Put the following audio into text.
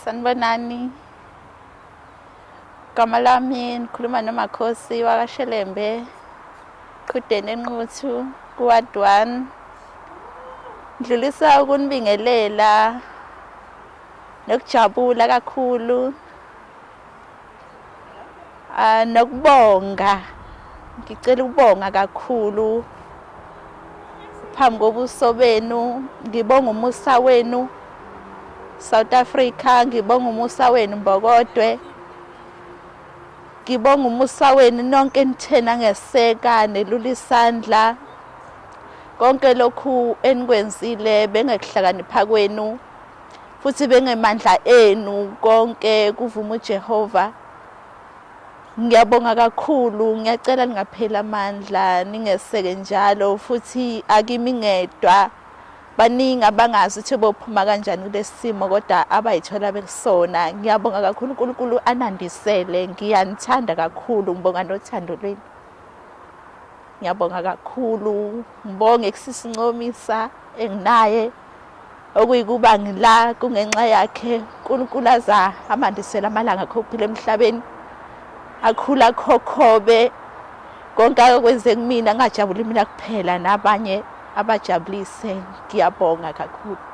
Sanibonani. Gama lami ngikhuluma noMakhosi wakaShelembe Qhudeni eNquthu kuWard 1. Ngidlulisa ukunibingelela nokujabula kakhulu ah nokubonga. Ngicela ukubonga kakhulu phambi kobuso benu, ngibonga umusa wenu South Africa, ngibonga umusa wenu Mbokodwe. Ngibonga umusa wenu nonke nithe nangeseka nelula isandla. Konke lokhu enikwenzile bengekuhlakanipha kwenu futhi bengemandla enu konke kuvuma uJehova. Ngiyabonga kakhulu, ngiyacela ningapheli amandla, ningeseke njalo futhi akimi ngedwa. Baningi abangazi ukuthi bophuma kanjani kulesi simo kodwa abayithola bekusona. Ngiyabonga kakhulu uNkulunkulu anandisele. Ngiyanithanda kakhulu, ngibonga nothando lwenu. Ngiyabonga kakhulu, ngibonge kusisinqomisa enginaye okuyikuba ngila kungenxa yakhe uNkulunkulu aza amandisele amalanga akhe okuphila emhlabeni akhula khokhobe konke akwenze kumina ngingajabuli mina kuphela nabanye abajabulise ngiyabonga kakhulu.